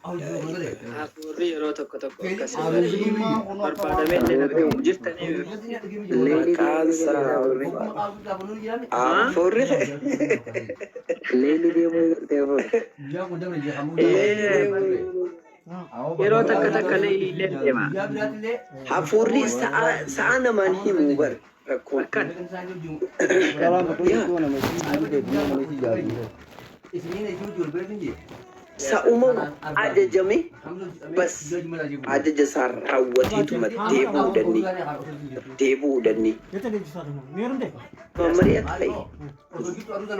Hafuurri yeroo tokko tokko akkas barbaadamee illee argamu jirtanii. Maqaan isaa hafuurri. Leelli deemuu eegalte hafuurri. Yeroo takka takka leelli illee deema. Hafuurri sa'a namaan himu bar rakkoon. Akkan. Sa'uma ajajame bas ajaja isaa raawwateetuma deebi'uu danni. Deebi'uu danni. Mari'at fa'i.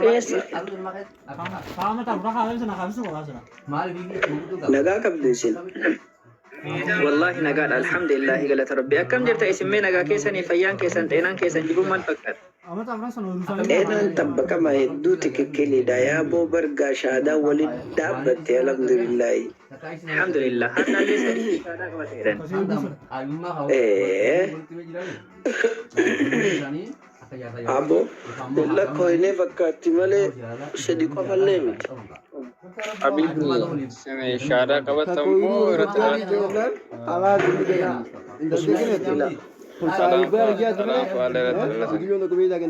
Eessa? Nagaa qabdu isin. Wallaahi nagaadha, alhamdulillahi, galata rabbi. Akkam jirta isin? Mee nagaa keessanii, fayyaan keessan, xeenaan keessan jiruun maal fakkaata? Xeenaan tabbaqama hedduu tikikkiliidha. Yaaboo bargaa shaadaa waliin dhaabbatte, alhamdulillahi. Alhamdulillah. Har'aallee sadii shaadaa qabateedhan. Ee. Aboo lakkoofnee fakkaatti malee sadi qofallee miti. Habibi, isin shaadaa qabattan moo irratti dhalatte? Dhalaan fa'aallee irratti dhalatan.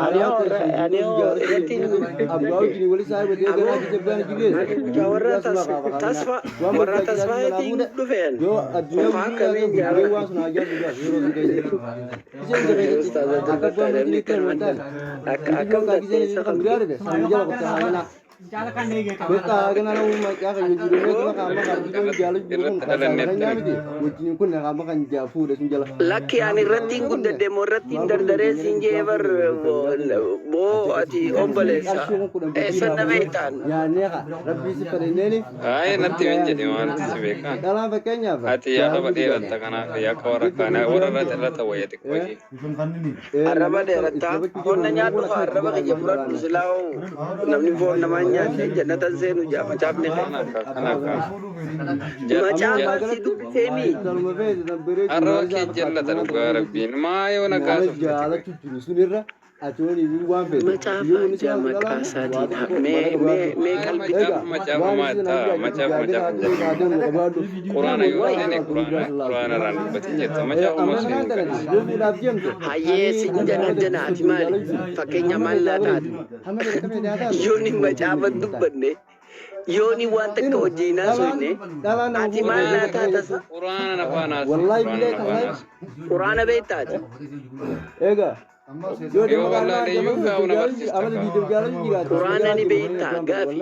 Ani irratti aboo warra tasfa warra tasfaatiin dhufeen qofa akkamiin jaara. Ustaaz Abdul Fattah namni kanuma akka akkam dandeessa qabdi. Lakki, ani irratti hin guddadhe moo irratti hin dardaree siin jee bar. Boo, ati obboleessa eessan na beektaan? Ay, natti hin jedhe, maaltu si beekaa? Ati arraba dheeratta, kanaaf akka warra kaanaa warra irratti irratti wayya xiqqoo ishee. Arraba dheerattaa foon na nyaadhu haa arraba kiyya fudhadhu. Silaa namni foon namaa hin nyaanne jannatan seenu jaa macaafni kee. Kanaaf kanaaf. Macaafaan si dubbiseemi. Arraba kee jallata, dhugaa rabbiin maa yoo nagaa softati. Macaafa jaa maqaa isaatiin mee mee mee qalbii. Macaafa macaafa maata macaafa macaafa jedhamu. Quraana yoo seene quraana irraan dubbatin jetta, macaafa moo seenuu gadhiisa. Hayyee, sin jana jana, ati maali? Fakkeenya maal naa taate? Yooni macaafa dubbanne, yooni waan takka hojii hin haasofne, ati maal naa taatasa? Quraana nafaan haasi, quraana nafaan haasi. Quraana beektaati? Yoo wallaalee iyyuu gaa'u na barsiista kaa. Quraana ni beektaa gaafi?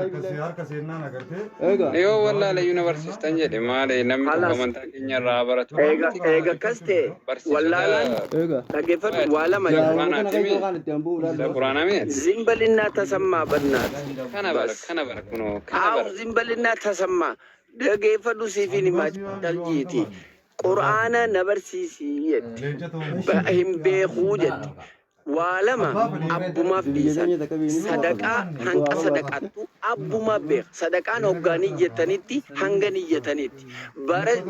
Yoo wallaalee iyyuu na barsiistan jedhe, maali namni tokko Halas. amantaa keenya irraa baratu Eega miti. eega akkas ta'e wallaalaan Barsiisota dhaggeeffadhu waa lama isa jira. quraanaati mi? Isa quraanaa mi? ዝም በልና ተሰማ በናት Kana bara bas. kana bara kunoo kana Aaw bara. ዝም በልና ተሰማ, dhaggeeffadhu, siifin himaa jaljiiti. Quraana na barsiisii jette. Hin beekuu jette. Waa lama abbumaaf dhiisan. Sadaqaa hanqa sadaqattu abbumaaf beeka. Sadaqaan hoggaanii jettanitti hanga niyyatanitti.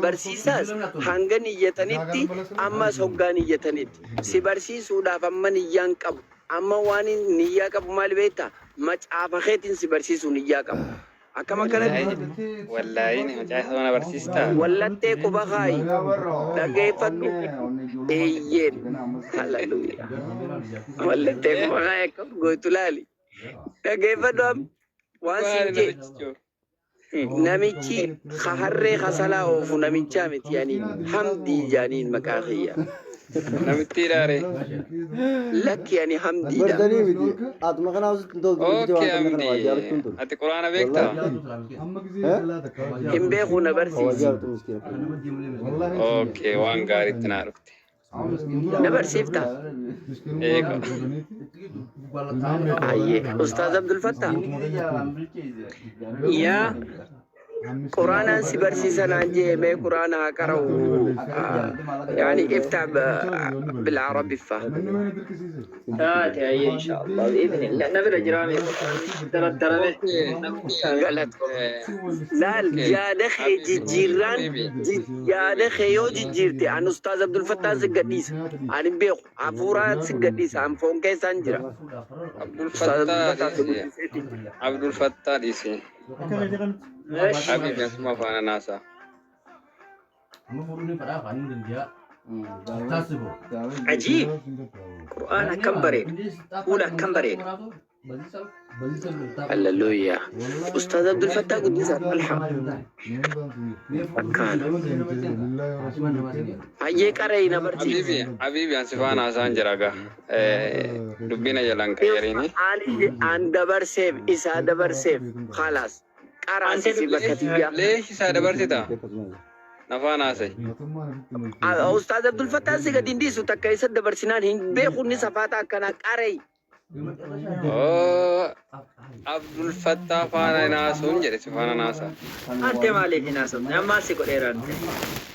Barsiisaas hanga niyyatanitti, ammas hoggaan iyyatanitti. Si barsiisuudhaaf amma niyyaan qabu. Amma waan niyyaa qabu maali beektaa? Macaafa keetiin si barsiisuu niyyaa qabu. Akkam akkanatti? Wallaahi macaafa sana barsiistaa? Wallattee quba kaayi. Dhaggeeffadhu. Eeyyeen. Hallelujah. Wallattee quba kaayi, akkam gootu laali. Dhaggeeffadhu amma. Waan siin Maali jee. namichi? Namichi harree kasalaa oofu namichaa miti, yani Hamdii jaaniin maqaa kiyya. Namitti ilaare. Lakki, ani Hamdiidha. Bardanii miti. Atuma kanaaf sitti hin toltu. Okay, Hamdi. Ati quraana beektaa? Hin beeku, na barsiisi. Okay, waan gaariitti naa dhufte. Na barsiifta? Eega. Ayyee. Ustaaz Abdul Fattah. Yaa. Quraanaan si barsiisa naan jee, mee quraana haa qara'u. يعني افتح بالعربي فا. Taate, ayyee, inshallah, bi'idhnillah. Na bira jiraame daraddarame. Galat. Laal, yaada kee jijjiirraan, yaada kee yoo jijjiirte, ani Ustaaz Abdul Fattah si gadhiisa. Ani hin beeku. Hafuuraa si gadhiisa. An foon keessaan jira. Abdul Ustaaz Abdul Fattah Fattah si dhiisi. guddiseeti. Abdul Fattah dhiisi. Esh. Habibi asuma faana naasaa. Ajiib! Qur'aan akkam bareeda. Fuula akkam bareeda. Halleluuyaa. Ustaaz Abdul Fattah Guddisaa Talha. Akkaan. Hayyee qara'ii na barsiisi. Habibi, Habibi ansi faana haasaan jira gaa. Dubbina jalaan qayyariini. Ani an dabarseef isaa dabarseef khalaas. Qaraasisi bakka tiyyaa. Leesh isaa dabarsita. Na faana haasai. Ustaaz Abdul Fattah si gadi hin dhiisu takka isa dabarsinaan hin beeku inni safaata akkanaa qara'ii. Oh, Abdul Fattah faana naasuun jedhe si faana naasa. Ante maaliif hin haasofne? Ammaa si godheera ante.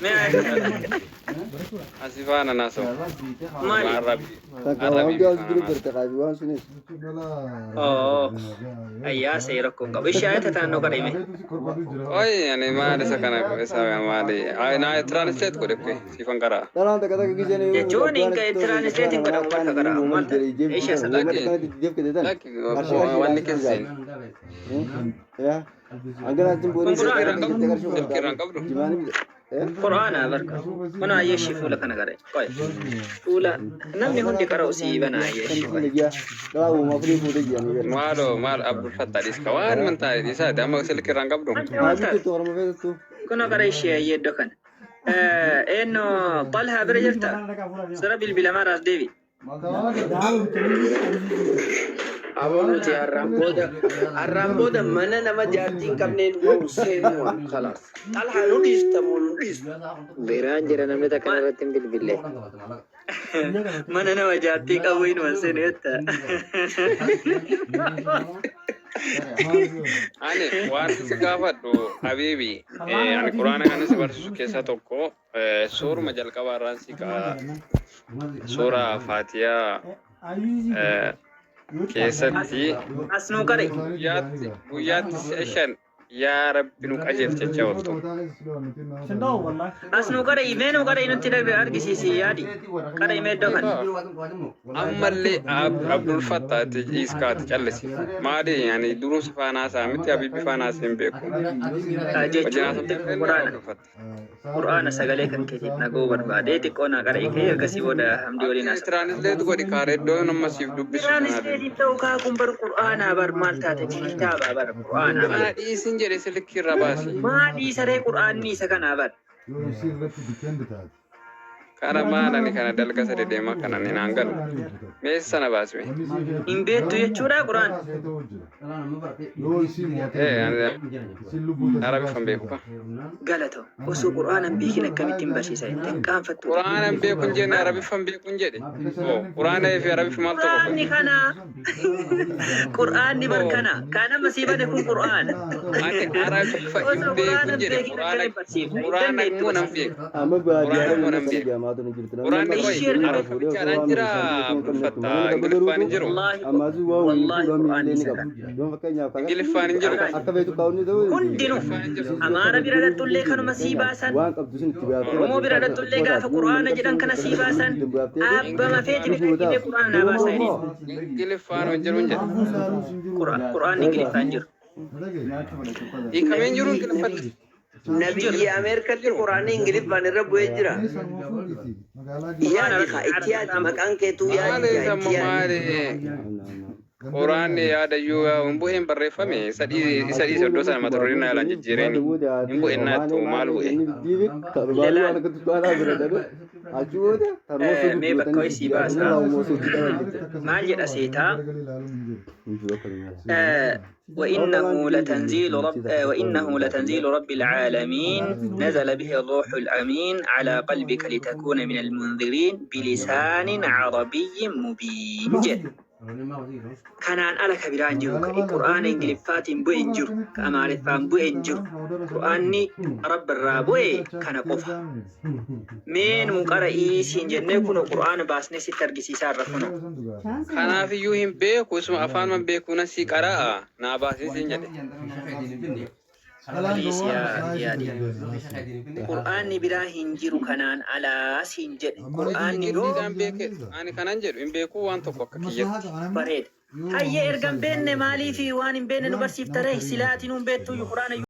Mee ayyaana. Asi faana naasoo. Maali? Arrabi. Takka waan Arrabi gaas faana dura naasa. barte qaabi waan sunis. Oo. Ayyaa see rakkoon qabu. Ishee ayata taannoo qara'ime. Oye, ani maali isa kana isa maali? Ay, na translate godhe kwe siifan qaraa. Dhalaan takka takka giseen Jechuun hin translate hin godhamu bakka qara'amu maal ta'e? Ishee sana. Lakki wanni keesseen. Kun Silkii irraan qabdu. Silkii irraan qabdu. Qur'aana barka. Kun ayyeeshi fuula kana qara'e. Qoy. Fuula namni hundi qara'u sii bana ayyeeshi. Maaloo maal Abdul Fattah dhiiska waan man taa'e dhiisaati amma silkii irraan qabdu. Ante maal taate? Kun qara ishee ayyee iddoo kana. Eenyu Talhaa bira jirta? Sira bilbilamaa raas deebi. Aboo nuti har'aan booda mana nama jaartii hin qabneen wau seenuu khalaas. Xalhaa nu dhiista moo nu dhiistu? Biraan jira namni takka irratti hin bilbille. Mana nama jaartii qabu inuma seenu jetta. Ani waan si gaafadhu Habibi, ani quraana kana si barsiisu keessaa tokko suuruma jalqabaa irraan si ka'a. Suura Faatiyaa keessatti As nuu qare. guyyaatti si'a shan yaa Rabbi nu qajeelcha jechaa ooltu. As nuu qare mee nuu qare nutti darbe argisiisi yaadi. Qare mee iddoo kana. Ammallee Abdul Fattaati iskaati callisi. Maali ani duruu si faana haasaa miti Habibi faana haasee hin beeku. Wajjin Jechuun haasofte quraana. Abdul Fattah. Quraana sagalee kan keetiif nagoo barbaadee xiqqoo naa qare kee ergasii booda hamdii waliin haasa'u. Translate godhi kaara iddoo nama siif dubbisu sanaati. Translate ta'uu kaa kun bar qur'aanaa bar maal taate kitaaba bar qur'aanaa bar. Maa dhiisin jedhe silkii irra baasi. Maa dhiisaree qur'aanni isa kanaa bar. Kana maal ani kana dalga sadi deemaa kana ni naan galu. Meeshaa sana baasime. Hin beektu jechuudha qur'aan. Arabiffan beeku ka. Galatoo osoo qur'aana hin beekin akkamittiin barsiisa jettee hin qaanfattu. Quraana hin beeku hin jenne Arabiffan beeku hin jedhe. Oo Quraana fi Arabiffi maal tokko Qur'aanni kana qur'aanni bar kana kan amma sii bane kun qur'aana. Ani Arabiffa hin Osoo beeku qur'aana hin hin jedhe. beekin Quraana akkamitti barsiifta? Hin Quraana dandeettu immoo nan barsiifta. beeka. Amma baadiyyaa Quraana immoo nan beeka. Quraanni qoy Ishee erga Arabiffa bichaadhaan jira Abdul Fattah Ingiliffaan hin jiru. Wallaahi Ammaasuu waa wallaahi qur'aanni isa kana. Ingiliffaan hin jiru. Akka beektu kaa'uun ta'uu Hundinuu Amaara bira dhattullee kanuma sii baasan. waan qabdu sun itti baaftee Oromoo bira dhattullee gaafa qur'aana jedhan kana sii baasan. Abbama feeti bira dhaqxee qur'aana naa baasan jedheen. Ingiliffaan hin jiru hin jedhe. Qur'aanni Ingiliffaan jiru. Hiikamee hin jiru Ingiliffatti. Nabiyyi Ameerikatti quraanni Ingiliffaan irra bu'ee jira. Yaadi kaa itti yaadi maqaan keetuu yaadi Maali kaa isa itti yaadi. maali? Quraanni yaadayyuu hin bu'een barreeffame isa dhiise iddoo sana mata dureen yaalaan jijjiireeni. Hin bu'een naattu maal bu'e? Mee bakka wayii sii baasaa. Maal jedha seetaa? وإنه لتنزيل رب العالمين نزل به الروح الأمين على قلبك لتكون من المنذرين بلسان عربي مبين jedha. Kanaan ala ka biraan jiru ka qur'aana Ingiliffaatiin bu'e hin jiru ka Amaariffaan bu'e hin jiru qur'aanni Rabbi irraa bu'e kana qofa. Mee nuu qara'ii siin jennee kuno qur'aana baasnee sitti argisiisaa irra kuno. Kanaafiyyuu hin beeku isuma afaan beeku na sii qara'a naa baasii siin jedhe. Please yaadi. Qur'aanni biraa hin jiru kanaan alaa siin jedhe. Qur'aanni yoo Ingiliziidhaan beeke ani kanan jedhu hin beeku waan tokko akka kiyyatti. Bareeda. Hayyee erga hin beekne maaliif waan hin beekne nu barsiifta ree silaatii nuun beektu qur'aana.